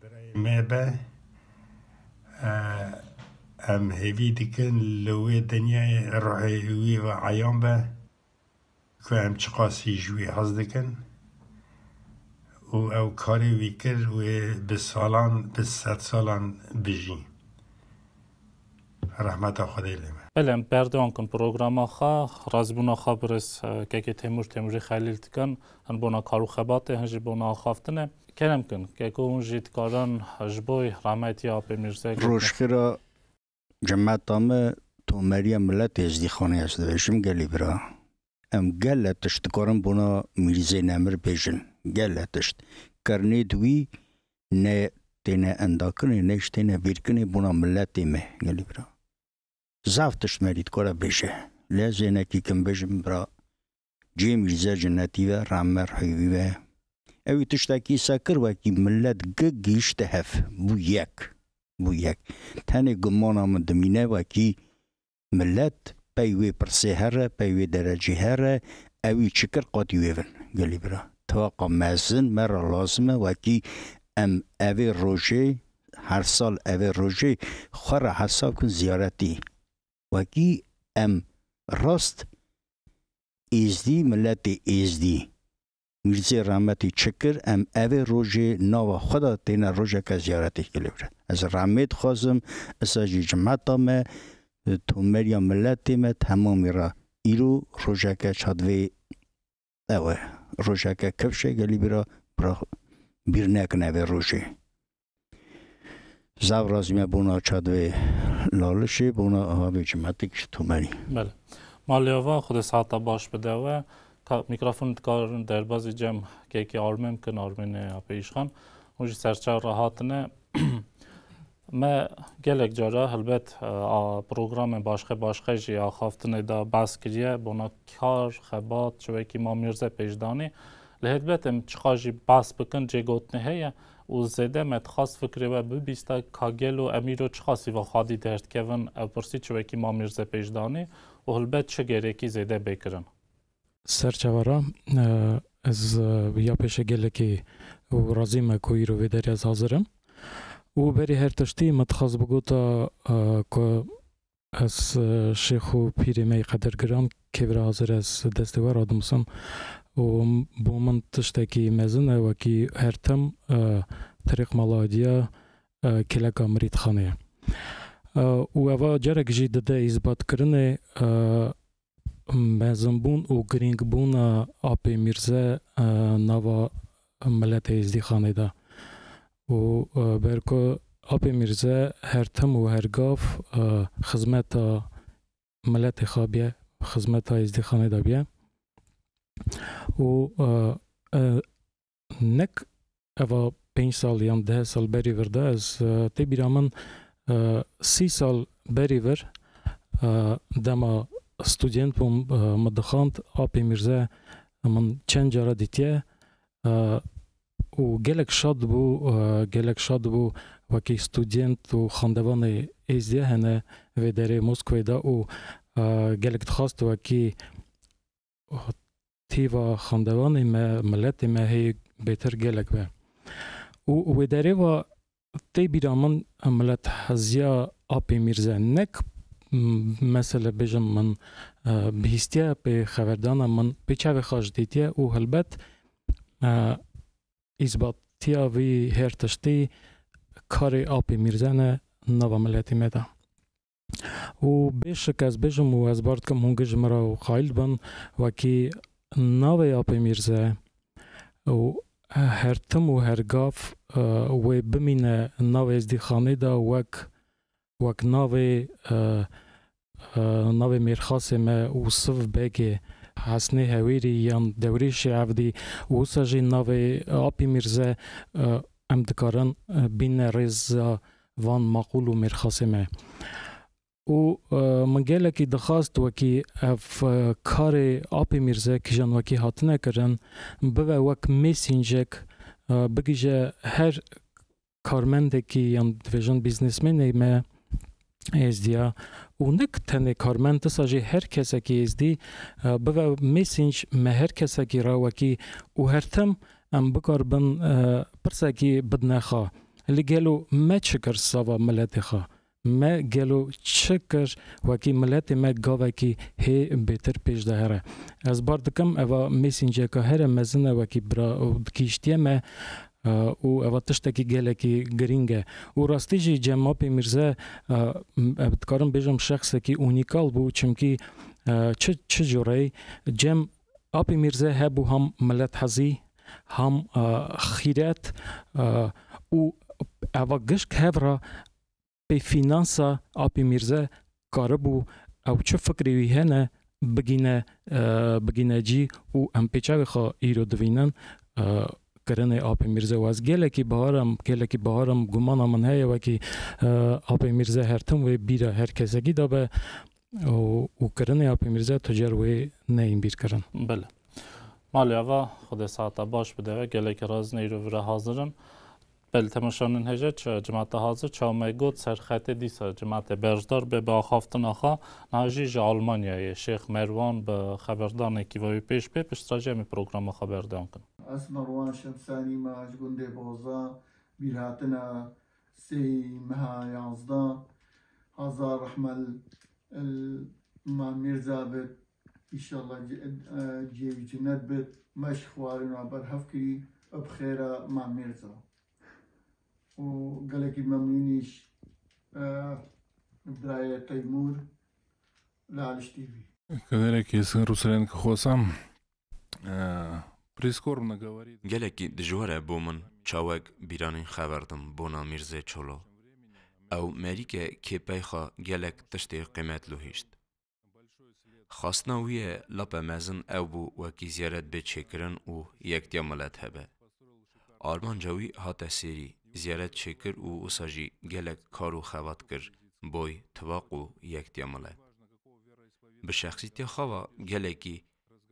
birayê me be. E, em hêvî dikin li wê dinyayê ruhê wî ve eyan be ku em çiqasî ji wî hez dikin û ew karê wî kir, wê bi salan, bi sed salan bijî. Rehmeta Xwedê lê me. Belê, em berdewam kin programa xwe, razîbûna xwe birêz, e, kekê Têmûr, Têmûrê Xelîl dikin, hin bona kar û xebatê, hin jî bona axaftinê. Kerem kin, keko hûn jî dikarin ji bo rehmetiya Apê Mîrzê Rojxêra cemeta me, tomeriya miletê Êzdîxanê ez dibêjim, gelî bira. Em gele tişt dikarin bona Mîrzê Nemir bêjin. Gele tişt. Kernê di wî ne têne endakinê, ne jî têne vîrkinê bona miletê me, gelî bira. Zaf tişt merî dikare bêje. Lê ez ênekî kim bêjim, bira Cê Mîrze cinnetî ve, rehme rihê wî ve. Ewî tiştekî se kir, wekî milet gi gihîşte hev. Bû yek. Bû yek. Tenê gumana min dimîne, wekî milet pey wê pirsê here, pey wê derecê here, ewî çi kir qatî wê bin. Gelî bira. Tifaqa mezin me re lazim e, wekî em evê rojê, her sal evê rojê xwe re hesab kin ziyaretî. Wekî em rast Êzdî, miletê Êzdî. Mîrzê rehmetî çi kir, em evê rojê nava xwe de têne rojeke ziyaretê, gelî bira. Ez rehmê dixwazim, isa jî cimeta me, tomeriya miletê me temamî re. Îro rojeke çad vê Ew e. Rojeke kifşê gelî bira, bira bîr nekine vê rojê. Zaf razî me bona çadivê Lalişê, bona avê cimetik Tumerî. Belê. Malê ava, Xwedê siheta baş bide we. Ka-, mîkrofon dikarin derbazî cem kekî Armên bikin, Armênê Apê Îşxan. Hûn jî serçav re hatine. Me gelek cara helbet, e, a, programên başqe başqe jî axaftinê de behs kiriye. Bona kar, xebat, çiwekî Mam Mîrze pêş danî. Lê helbet em çiqa jî behs bikin, cêgotinê heye û zêde me dixwest fikrê we bibîsta ka gelo em îro çiqasî va xwedî derdikevin, ev pirsî çiwekî Mam Mîrze pêş danî û helbet çi gerekî zêde bê kirin. Serçava ra, e, ez, e, ya pêşe gelekî û razî me ku îro vê derê ez hazir im. Û berî her tiştî min dixwest bigota, e, ku ez, e, şêx û pîrê me yê qedirgiran kevra hazir ez destê we radimusim. Û bo min tiştekî mezin e, wekî her tim, e, Tirêq Mala Adiya, e, keleka mirîdxanê ye. E, û eva carek jî dide îzbatkirinê, e, mezinbûn û girîngbûna Apê Mîrze, e, nava miletê Êzdîxanê de. Û, e, ber ku Apê Mîrze her tim û her gav, e, xizmeta miletê xwe biye, xizmeta Êzdîxanê de biye. Û, e, e, nek eva pênc sal yan deh sal berî vir de ez, e, tê bîra min, e, sî sal berî vir, e, dema student bûm, e, min dixwend, Apê Mîrze min çend cara dîtiye, e, û gelek şad bû, e, gelek şad bû wekî student û xwendevanê Êzdiye hene vê derê Moskovê de û, e, gelek dixwast wekî tîva xwendevanê me, miletê me hê bêtir gelek be. Û wê derê va tê bîra min milethiziya Apê Mîrze nek, m-, mesele bêjim min, e, bihîstiye pê xeberdana min pê çavê xwe ji dîtiye û helbet, e, îsbatiya vî her tiştî karê Apê Mîrze ne nava miletê me de. Û bêşik ez bêjim û ez bar dikim hûn giş ji min re û qayîl bin, wekî navê Apê Mîrze û her tim û her gav, e, wê bimîne navê Êzdîxanê de wek, wek navê, e, e, navê mêrxasê me û Siv Begê, Hesnê Hewêrî yan Dewrêşê Evdî û wisa jî navê Apê Mîrze, e, em dikarin, e, bîne rêza van maqûl û mêrxasê me. Û, e, min gelekî dixwast wekî ev, e, karê Apê Mîrze kîjan wekî hatine kirin, bibe wek mêsîncek, e, bigihîje her karmendekî yan dibêjin bîznesmenê me Êzdiya û nek tenê karmend, disa jî her kesekî Êzdî, e, bibe mêsînc me her kesekî re wekî û her tim em bikaribin, e, pirsekî bidine xwe. Lê gelo me çi kir sava miletê xwe? Me gelo çi kir wekî miletê me gavekî hê bêtir pêş de here? Ez bar dikim eva mêsînceka here mezin e wekî bira û gihîştiye me, e, û eva tiştekî gelekî girîng e. Û rastî jî cem Apê Mîrze, e, m-, e, dikarim bêjim şexsekî unîkal bû, çimkî, e, çi, çi cureyî cem Apê Mîrze hebû ham milethezî, ham, e, xîret, e, û eva gişk hev re pê fînansa Apê Mîrze karibû ew çi fikrê wî hene bigîne, e, bigîne cî û em pê çavê xwe îro divînin, e, kirinê Apê Mîrze. Û ez gelekî bahar im, gelekî bahar im, gumana min heye wekî, e, Apê Mîrze her tim wê bîra her kesekî de be û, û kirinê Apê Mîrze tu car wê neyên bîr kirin. Belê. Malê ava, Xwedê siheta baş bide we, gelekî razî ne îro vira hazir in. Belê, temaşanên hêja, çi cimata hazir, çawa me got, ser xetê dîsa cimate berzdar be bi axaftina xwe. Niha jî ji Almanyayê Şêx Merwan bi xeberdanekî ve wî pêş bê, piştre jî em ê programa xwe berdewam kin. Ez Merwan Şemsanî me, ji gundê Boza, bîrhatina sêyî meha yazdeh, hezar rehmel el Mam Mîrza bit, Înşallah ce-, e, cihê wî cinet bit, me ji xwarina berhev kirî, bi xêra Mam Mîrza. Û gelekî memnûnî ji, e, birayê Teymûr, Laliş T V. Kederekî rûsirên ki xwesam. Э, прискорбно говорить. Gelekî dijwar e bo min çawek bîranîn xeberdim bona Mîrzê Çolo. Ew merîke kê pey xwe gelek tiştê qîmetlo hişt. Xwestina wî ye lape mezin ew bû wekî ziyaret bê çêkirin û yektiya milet hebe. Armanca wî hate sêrî, ziyaret çêkir û wisa jî gelek kar û xebat kir boy tifaq û yektiya milet. Bi şexsîtiya xwe ve gelekî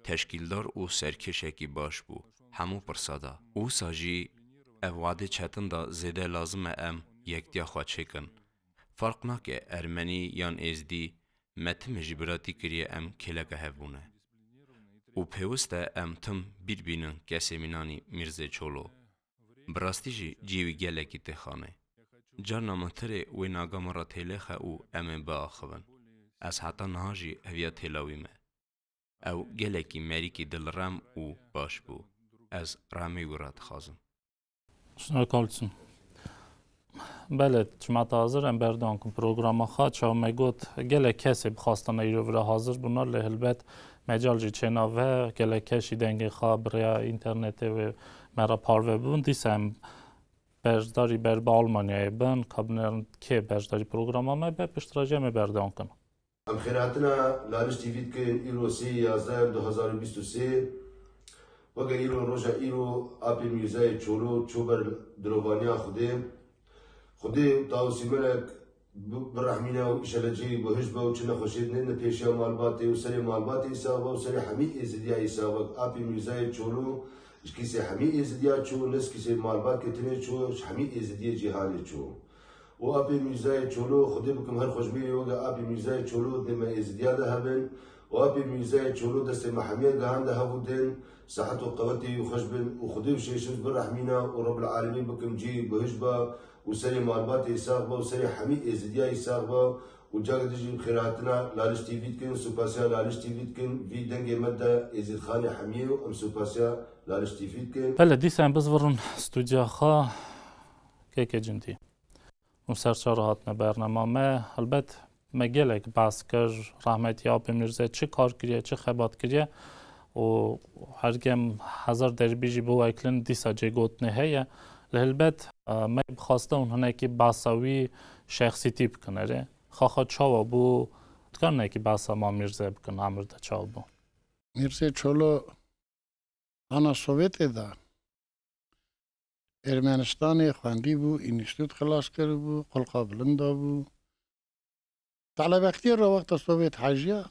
teşkîldar û serkêşekî baş bû hemû pirsa de. Wisa jî ev wadê çetin de zêde lazim e em yektiya xwe çêkin. Ferq nake ermenî yan êzdî, me timê jî biratî kiriye em kêleka hev bûne. Û pêwist e em tim bîr bînin kesê mînanî Mîrzê Çolo. Bi rastî jî cihê wî gelekî tê xanê. Carna min tirê wê naga min re têlêxe û em ê biaxivin. Ez heta niha jî heviya têla wî me. Ew gelekî merîkî dilrem û baş bû. Ez remê wî re dixwazim. Şuna kalçin. Belê, çima te hazir em berdewam kin programa xwe. Çawa me got, gelek kesê bi xwestina îro vira hazir bûna, lê hilbet mecal jî çênabe, gelek kes jî dengê xwe bi rêya înternetê wê me re parve bûn. Dîsa em berjdarî ber bi Almanyayê bin, ka binêrin kê berjdarî programa me be, piştre jî em ê berdewam kin. Em xêrhatina Laliş T V dikin, îro sê yazdeh du hazar û bîst û sê. Weke îro, roja îro, apê Mîrzayê Çolo çû ber dilovaniya Xwedê. Xwedê û Tawusî Melek bi, birehmîne û îşeleh cihê wî bihişt be û çi nexweşiyê dinêne pêşiya malbatê û serê malbatê îsax be û serê hemî êzidiya îsax be. Apê Mîrzayê Çolo ji kîsê hemî êzidiya çû, ne ji kîsê malbatê tenê çû, ji hemî êzidiyê cîhanê çû. û apê Mîrzayê Çolo, Xwedê bikim her xweşbîrê weke apê Mîrzayê Çolo di me êzidiya de hebin, û apê Mîrzayê Çolo destê me hemiye gihande hev û din, sihet û qewetê wî xweş bin, û Xwedê û şêşiz birehmîna û Rebbil Alemîn bikim cihê wî bihişt ba, û serê malbatê sax ba, û serê hemî êzidiya yî sax ba, û careke din jî bi xêrhatina Laliş T V dikin, supasiya Laliş T V dikin, vî dengê me de êzidxanê hemiyê û em supasiya Laliş T V dikin. Belê, dîsa em bizvirin stûdya xwe, kêkê cindî. Û ser çar hatine bernama me. Helbet me gelek behs kir, rehmetî apê Mîrze çi kar kiriye, çi xebat kiriye û hergem hezar derbî jî biwekilin dîsa cêgotinê heye. Lê helbet, e, me bi xweste hûn hinekî behsa wî şexsîtî bikin erê. Xaxa çawa bû? Dikarin hinekî behsa ma Mîrze bikin, emir de çawa bû? Mîrze Çolo Ana Sovyetê de Ermenistanê xwendîbû, înstîtût xilas kiribû, xulqa bilind dabû. Telebextiyê re wexta Sovyet hejiya,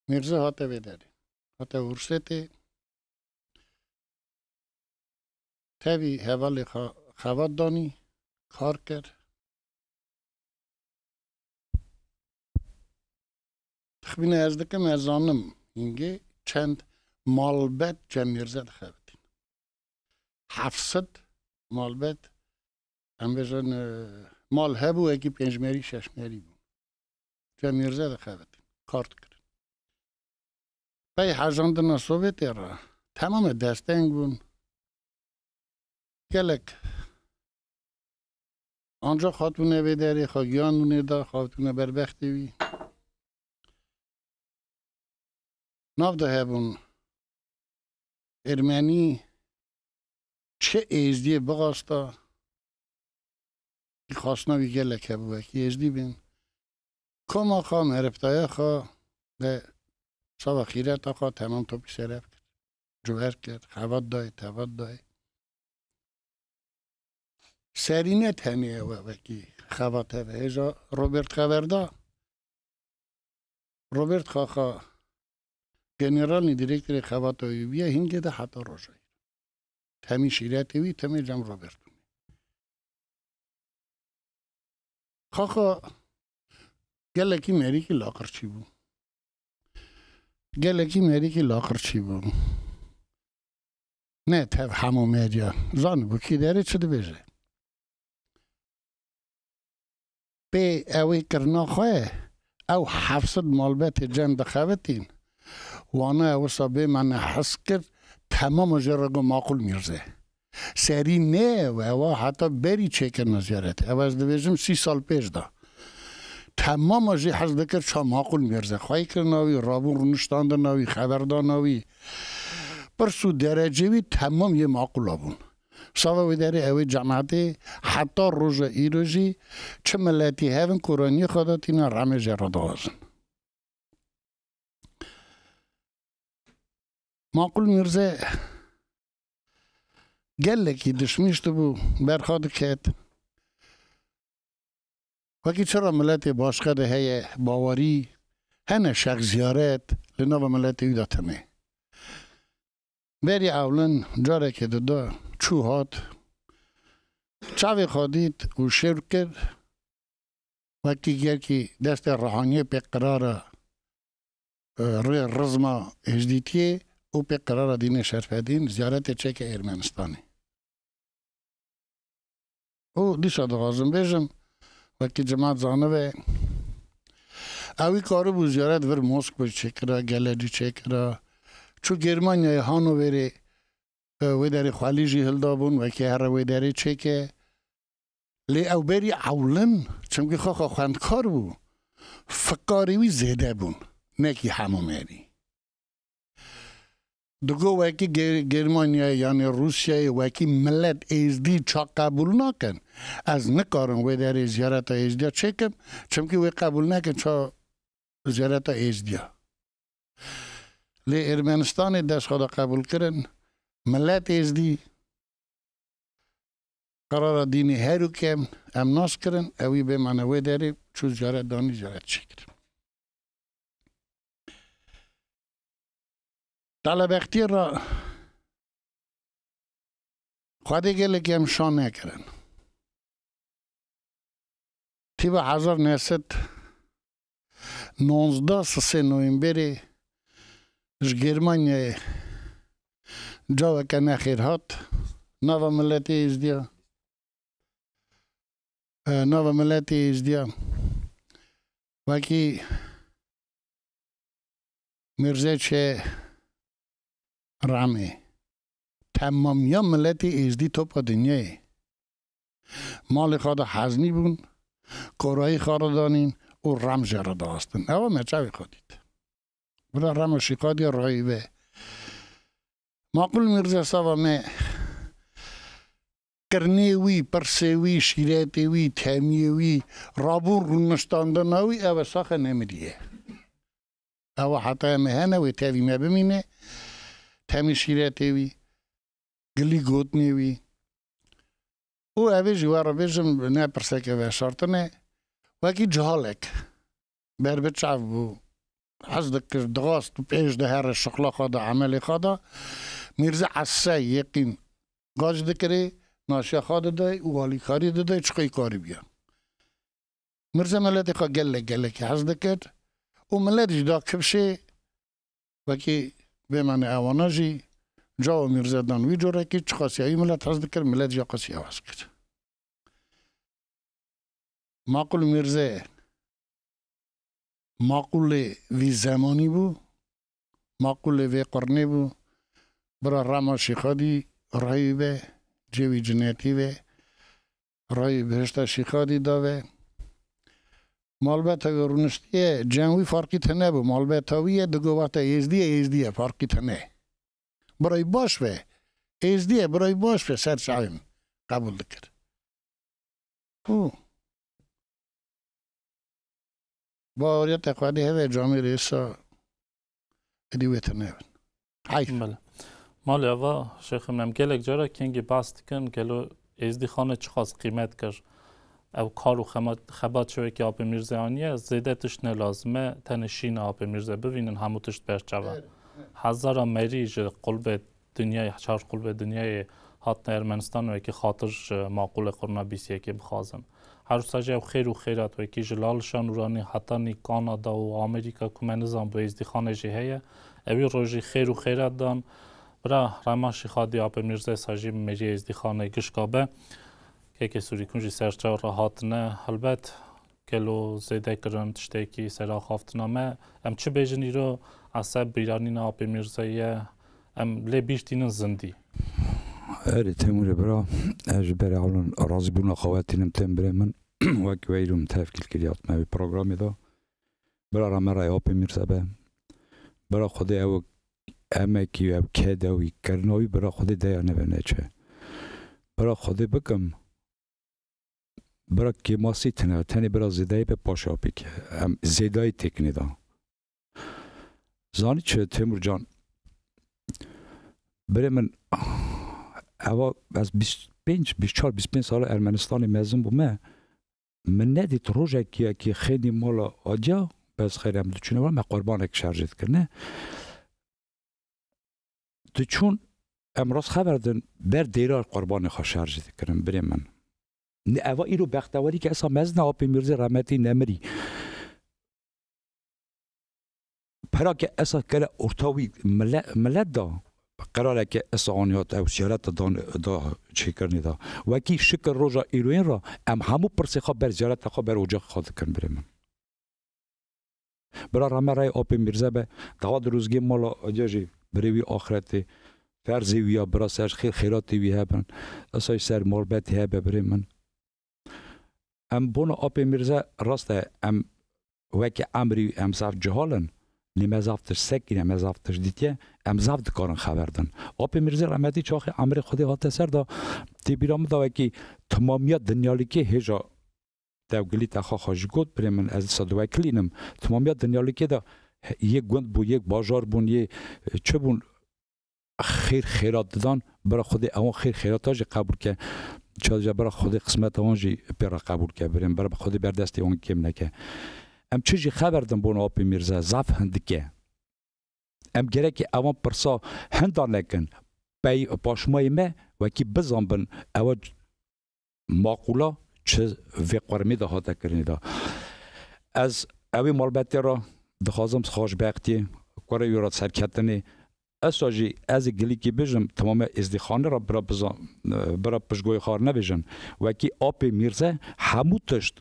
Mîrze hate vê derê. Hate Hursetê. Tevî hevalê xwe xebat danî, kar kir. Texmîna ez dikim, ez zanim hingê çend malbet cem Mîrze dixebitin. Heft sed malbet, em bêjin, e, mal hebû, wekî pêncmerî, şeşmerî bû. Cem Mîrze dixebitin, kar dikirin. Pey hejandina Sovyetê re temamê desteng bûn. Gelek ancax hatibûne vê derê, xwe giyan bûne da, xwe hatibûne ber bextê wî. Nav de hebûn Ermenî çi êzdiyê bixwasta, xwestina wî gelek hebû wekî êzdî bên. Koma xwe, merifteya xwe, de çawa xîreta xwe temam topî seref kir. Cuher kir, xebat dayê, tevat dayê. Serî ne tenê ew e wekî xebat hebe. Hêja Robert xeber da. Robert Xaxa generalnî direktorê xebata wî bûye hingê de heta roja îro. Temî şîretê wî temê cem Robert bûne. Xaxa gelekî merîkî laqirçî bû. Gelekî merîkî laqirçî bû. Ne tev hemû medya. Zanibû kî derê çi dibêje. Pê ew ê kirina xwe, ew heft sed malbetê cem dixebitîn. Wana ew wisa bê me ne hes kir, temama jê re got maqûl Mîrze. Serî ne ew, ewa heta berî çêkirina ziyaretê. Ew ez dibêjim sî sal pêş de. Temama jî hez dikir ça Maqûl Mîrze xweyî kirina wî, rabûn rûniştandina wî, xeber dana wî. Pirs û derecê wî temam yê Maqûla bûn. Sava wê derê ew ê cemaetê heta roja îro jî çi miletî hevin koraniyê xwe de tîna remê jê re dixwazin. Maqûl Mîrze gelekî dişmîşt bû, berxa diket. Wekî çira miletê başqe de heye, bawerî hene şex ziyaret li nava miletê wî de tune. Berî ewlin carekê dida çû hat, çavê xwe dît û şewr kir, wekî gelkî destê rehaniyê pê qirara, e, rê rizma êzdîtiyê û pê qirara dînê Şerfedîn ziyaretê çêke Ermenistanê. Û dîsa dixwazim bêjim, wekî cimat zanibe, ewî karibû ziyaret vir Moskva çêkira, gelê cî çêkira. Çû Germanyayê Hanoverê, e, wê derê xwelî jî hildabûn, wekî here wê derê çêke. Lê ew berî ewlin, çimkî xwe xwe xwendkar bû, fikarê wî zêde bûn, nekî hemû merî. Digo wekî Ger-, Germanyayê yanî Rûsyayê wekî milet êzdî ça qebûl nakin. Ez nikarim wê derê ziyareta êzdiya çêkim, çimkî wê qebûl nekin ça ziyareta êzdiya. Lê Ermenistanê dest xwe de qebûl kirin, milet êzdî qerara dînê her û kem em nas kirin, ewî bêmane wê derê çû ziyaret danî ziyaret çêkir. Talebextiyê re Xwedê gelekî em şa nekirin. Tîba hezar neh sed nonzdeh sisê Noyemberê ji Germanyayê caweke nexêr hat nava miletê Êzdiya. E, nava miletê Êzdiya. Wekî Mîrze çe Ramê. Temamiya miletê Êzdî topa dinyayê. Malê xwe de heznî bûn, korayî xwe re danîn û rem jê re diastin. Ewa me çavê xwe dît. Bira rema şîqadiya rayî ve. Maqûl Mîrze sava me kirinê wî, pirsê wî, şîretê wî, temiyê wî, rabûn rûniştandina wî, ew e saxe nemiriye. Ew heta em ê hene wê tevî me bimîne, temî şîretê wî, gilî gotinê wî. Û ev ê jî we re bêjim, ne pirseke veşartin e, wekî cihalek ber bi çav bû, hez dikir, dixwast pêş de here şixla xwe de, emelê xwe de, Mîrze Esse Yeqîn gac dikirê, naşiya xwe didayê û alîkarî didayê, çiqey karî biya. Mirze miletê xwe gelek gelekî hez dikir û milet jî da kifşê wekî bêmane ewana jî cawa Mirze dan wî corekî çiqasî ya wî milet hez dikir, milet jî qasî ya hez kir. Maqûl Mirze maqûlê vî zemanî bû, maqûlê vê qirnê bû. Bira rema Şîxadî rayî be, cêwî cinetî be, rayî bihişta Şîxadî da ve. Malbeta wî rûniştiye, cem wî farqî tune bû. Malbeta wî ye, digo wexta Êzdî ye, Êzdî ye, farqî tune. Birayî baş be, Êzdî ye, birayî baş be, ser çavê min qebûl dikir. Û baweriya te xwedî heve camêrê sa êdî wê tune bin. Heyf. Bele. Malê ava Şêxê min, em gelek cara kengî behs dikin, gelo Êzdîxanê çiqas qîmet kir. Ew kar û xemat-, xebat çewekî Apê Mîrze aniye, zêde tişt ne lazim e, tenê şîna Apê Mîrze bivînin, hemû tişt berçav e. Evet, evet. Hezara merî ji qulbê dinyayê, çar qulbê dinyayê hatine Ermenistan wekî xatir ji maqûlê qurna bîst yekê bixwazin. Her wisa jî ew xêr û xêrat wekî ji Lal Şanûranî hetanî Kanada û Amerîka ku me nizan bi Êzdîxanê jî heye. Ewî rojî xêr û xêrat dan. Bira Rema Şîxadî Apê Mîrze sa jî meriyê Êzdîxanê gişka be. Kekê Sûrîkûn jî ser çav re hatine. Helbet gelo zêde kirin tiştekî ser axaftina me. Em çi bêjin îro, eseb bîranîna Apê Mîrze ye. Em lê bîştînin zindî. Erê Temûrê bira, ez ji berê ewlin razîbûna xwe tînim tên birê min. wek weyr û min tevkîl kiriye hatime wî programê de. Bira Remerayê Apê Mîrze be. Bira Xwedê ew emekî wî, ew kede wî, kirina wî, bira Xwedê deya nebe neçe. Bira Xwedê bikim. Bira kêmasî tine, tenê bira zêdayî be paşê apî ke. Em zêdayî têkinê da. Zanî çi Temurcan? Birê min, eva ez bîst pênc, bîst çar, bîst pênc sala Ermenistanê mezin bûme. Min nedît rojekî yekî xênî mala Adiya, bez xêr em diçûne, me qurbanek şerjê dikirine. Diçûn, em rast xeber din, ber dêra qurbanê xwe şerjê dikirin, birê min. Ne, eva îro bextewerî ke esa mezin e, Apê Mîrzê remetî nemirî. Pera ke esa kere orta wî mile-, milet da, qerareke esa anî hat ew ziyareta dan, da çêkirinê da. Wekî şikir roja îroyên ra em hemû pirsê xwe ber ziyareta xwe ber ocaxê xwe dikin, birê min. Bira Remerayê Apê Mîrze be, dawa dirozgê mala Adiya jî birê wî axretê, ferzê wî ya bira ser xêr xêratê wî hebin, esa jî ser malbetê hebe, birê min. Em bona Apê Mîrze rast e, em weke emrî em zaf cihal in. Lê me zaf tişt sekîne, me zaf tişt dîtiye, em zaf dikarin xeber din. Apê Mîrze remetî çaxê emrê Xwedê hate ser da, tê bîra min da wekî timamiya dinyalîkê hêja tevgilî te xwe xwe jî got, birê min, ez dîsa diwekilînim. Timamiya dinyalîkê de yê gund bû, yê bajar bûn, yê çi bûn, xêr xêrat didan, bira Xwedê ewan xêr xêrata jî qebûl ke. Çaja bira Xwedê qismeta wan jî pê re qebûl ke, birê min, bira Xwedê ber destê wan kêm neke. Em çi jî xeber din bona Apê Mîrze, zaf hindik e. Em gerekê ewan pirsa hinda nekin. Pey paşmayê me wekî bizanbin ewa maqûla çi vê qurmê de hate kirinê de. Ez ewê malbetê re dixwazim xweşbextiyê, kurê wî re serketinê. Esa jî ez ê gilîkî bijim, timamê Êzdîxanê re bira biza-, bira piştgoyê xwe nebêjin. Wekî Apê Mîrze hemû tişt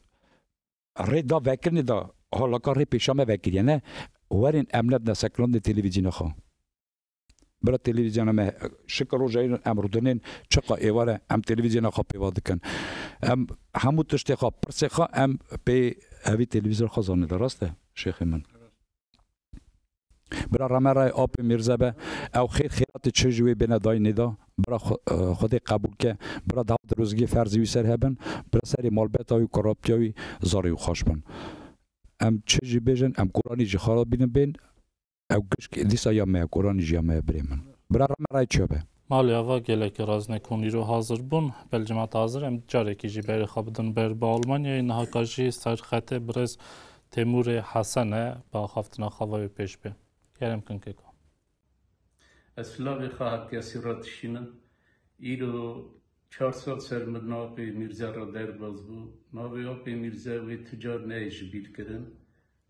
rê da vekirinê de, halaka rê pêşa me vekiriye ne, werin em nebine sekilandinê televîzyona xwe. Bira televîzyona me, şikir roja îro em rûdinên, çiqa êvar e, em televîzyona xwe pêva dikin. Em hemû tiştê xwe, pirsê xwe em pê evî televîzyona xwe zanê de, rast e, şêxê min? Bira Remerayê Apê Mîrze be, ew xêr xêratê çi ji wê bêne dayînê de, bira Xwe-, e, Xwedê qebûl ke, bira dawa dirozgê ferzê wî ser hebin, bira serê malbeta wî, kuraptiya wî, zarê wî xweş bin. Em çi jî bêjin, em Quranî jî xwe re bînin bên, ew gişk dîsa ya me ye, Quranî jî ya me ye, birê min. Bira Remerayê çi be? Malê ava gelekî razî ne ku hûn îro hazir bûn. Belê cemaat hazir, em carekî jî berê xwe bidin ber bi Almanyayê. Niha ka jî ser xetê birêz Têmûrê Hesen e, bi axaftina xwe ve wê pêş bê. Kerem kin keko. Ez silavê xwe her kesî re dişînim. Îro çar sal ser mirina Apê Mîrze re derbas bû. Navê Apê Mîrze wê ti car neyê ji bîr kirin.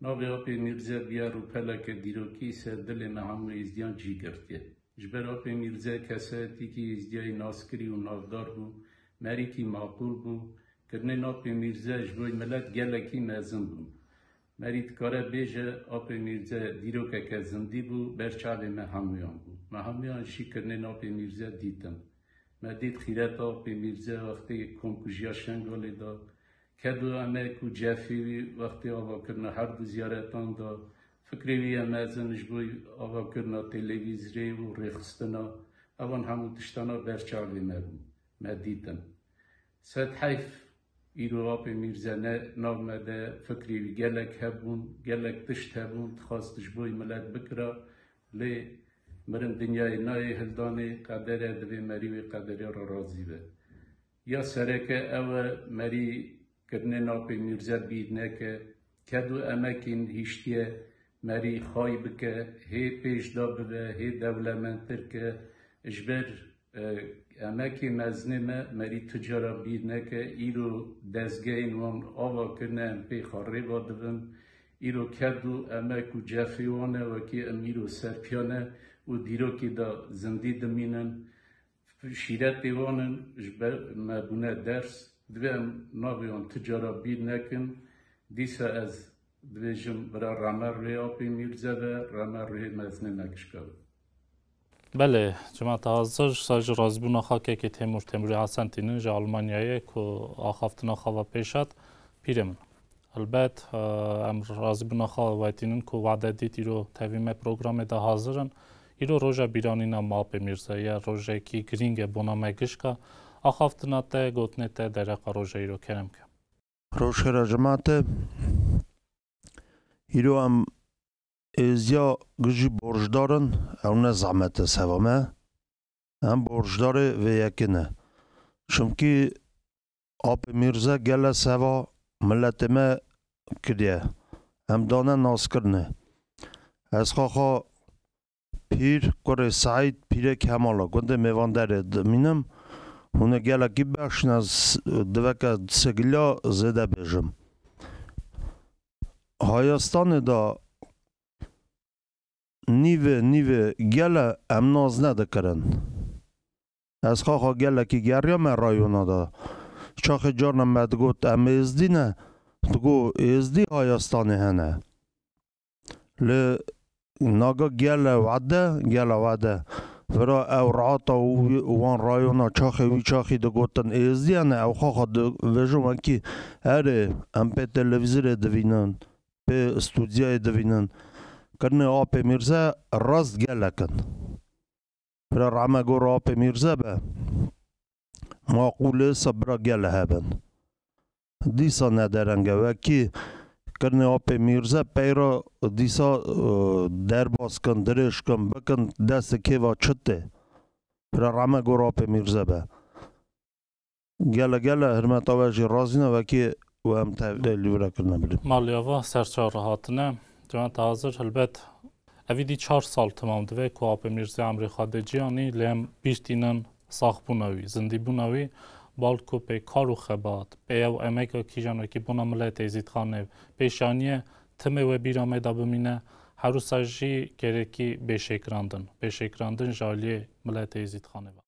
Navê Apê Mîrze bûye rûpeleke dîrokî ser dilê me hemû Êzdiyan cî girtiye. Ji ber Apê Mîrze kesayetîkî Êzdiyayî naskirî û navdar bû, merîkî maqûl bû. Kirinên Apê Mîrze ji bo milet gelekî mezin bûn. Merî dikare bêje, Apê Mîrze dîrokeke zindî bû, ber çavê me hemûyan bû. Me hemûyan jî kirinên Apê Mîrze dîtin. Me dît xîreta Apê Mîrze wextê komkujiya Şengalê de, ked û emek û cefê wî wextê avakirina her du ziyaretan de, fikrê wî ye mezin ji bo avakirina televîzrê û rêxistina, evan hemû tiştana ber çavê me bûn, me dîtin. Sed heyf, îro Apê Mîrze ne nav me de, fikrê wî gelek hebûn, gelek tişt hebûn, dixwast ji bo milet bikira, lê mirin dinyayê nayê hildanê, qedere divê merî wê qederiya re razî be. Ya sereke ew e, merî kirinên Apê Mîrze bîr neke, ked û emekên hiştiye merî xay bike, hê pêş de bibe, hê dewlemendtir ke, ji ber, e, emekê mezinê me merî tu cara bîr neke, îro dezgehên wan ava kirine em pê xwe rêva dibin, îro ked û emek û cefê wan e, wekî em îro serpiya ne û dîrokê de zindî dimînin. Şîretê wan in ji ber me bûne ders, divê em navê wan tu cara bîr nekin. Dîsa ez dibêjim bira Remer rê Apê Mîrze ve, Remer rê mezinê me gişka be. Belê, cemaat hazir, sa ji razîbûna xakekê Têmûr, Têmûrê Hesen tînin ji Almanyayê ku axaftina xwe ve pêş hat. Pîrê min. Helbet, e, em razîbûna xwe wetînin ku wade dît îro tevî me programê de hazir in. Îro roja bîranîna me Apê Mîrze ye, rojekî girîng e bona me gişka. Axaftina te, gotinê te dereqa roja îro kerem ke. Roj xêr e cemaetê. Îro em êziya gijî borcdar in, ew ne zehmet e seva me. Em borcdarê vê yekê ne. Çimkî Apê Mîrze gele seva miletê me kiriye. Em dane naskirinê. Ez xaxa Pîr, kurê Seîd, Pîrê Kemala, gundê Mêvanderê dimînim. Hûn ê gelekî bexşîne, ez diveke sigila zêde bêjim. Hayastanê de nîvê nîvê gele em nas nedikirin. Ez xaxa gelekî geriya me rayona de. Çaxê carna me digot em êzdî ne, digo êzdî Hayastanê hene. Lê naga gele wede, gele wede. Vira ew rahata û wî, wan rayona çaxê wî çaxî digotin êzdî hene, ew xaxa dibêjin wekî erê, em pê televîzorê divînin, pê stûdyayê divînin. Kirinê Apê Mîrze rast gelek in. Pira rehme gor Apê Mîrze be. Maqûlê se bira gele hebin. Dîsa ne dereng e. Wekî kirinê Apê Mîrze peyra dîsa, e, derbas kin, dirêj kin, bikin destê kêva çi tê. Pira rehme gor Apê Mîrze be. Gele gele hirmeta we jî razî ne, wekî we em te lîvre kirine bilî. Maliyava serçaw re hatine. Cemaet hazir, helbet evî dî çar sal temam dibe ku Apê Mîrze emrê xwe de cî anî, lê em bîr tînin saxbûna wî, zindîbûna wî, bal ku pê kar û xebat, pê ew emeka kîjan wekî bona miletê Êzîdxanê pêşaniye, timê we bîra me de bimîne, her wisa jî gerekî bêşêkirandin. Bêşêkirandin ji aliyê miletê Êzîdxanê ve.